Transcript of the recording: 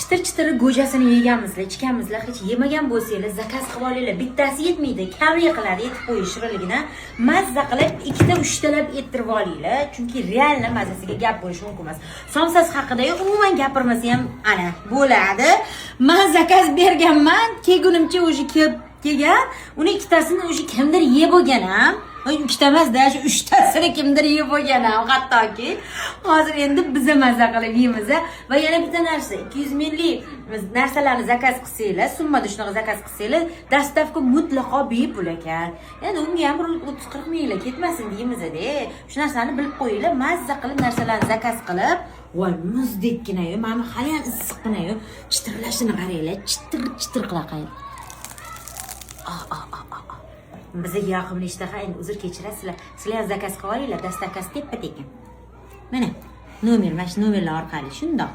Chitir chitir go'jasini yeganmizlar, ichganmizlar. Hech yemagan bo'lsanglar, zakaz qilib olinglar. Bittasi yetmaydi, kamlik qiladi yetib qo'yish shirinligini. Mazza qilib ikkita, uchtalab ettirib olinglar, chunki реально mazasiga gap bo'lishi mumkin emas. Somsasi haqida umuman gapirmasa ham ana bo'ladi. Man zakaz berganman, kelgunimcha уже kelib kelgan. Uni ikkitasini уже kimdir yeb bo'lgan ham. Ikkita emas, даже uchtasini kimdir yeb bo'lgan ham hattoki. Hozir endi biza maza qilib yeymiz. Va yana bitta narsa, 200 minglik narsalarni zakaz qilsanglar, summada shunaqa zakaz qilsanglar, доставка mutlaqo bepul ekan. Endi unga ham bir 30-40 minglar ketmasin deymiz-da. Shu narsani bilib qo'yinglar, mazza qilib narsalarni zakaz qilib, voy, muzdekkina-yu, mana hali ham issiqqina-yu, chitirlashini qaranglar, chitir chitir qilaqay. Ah, ah, ah, ah, ah. Bizga yoqimli ishtaha, endi uzr, kechirasizlar. Sizlar ham zakaz qilib olinglar, доставка si teppa tekin. Mana nomer, mana shu nomerlar orqali shundoq.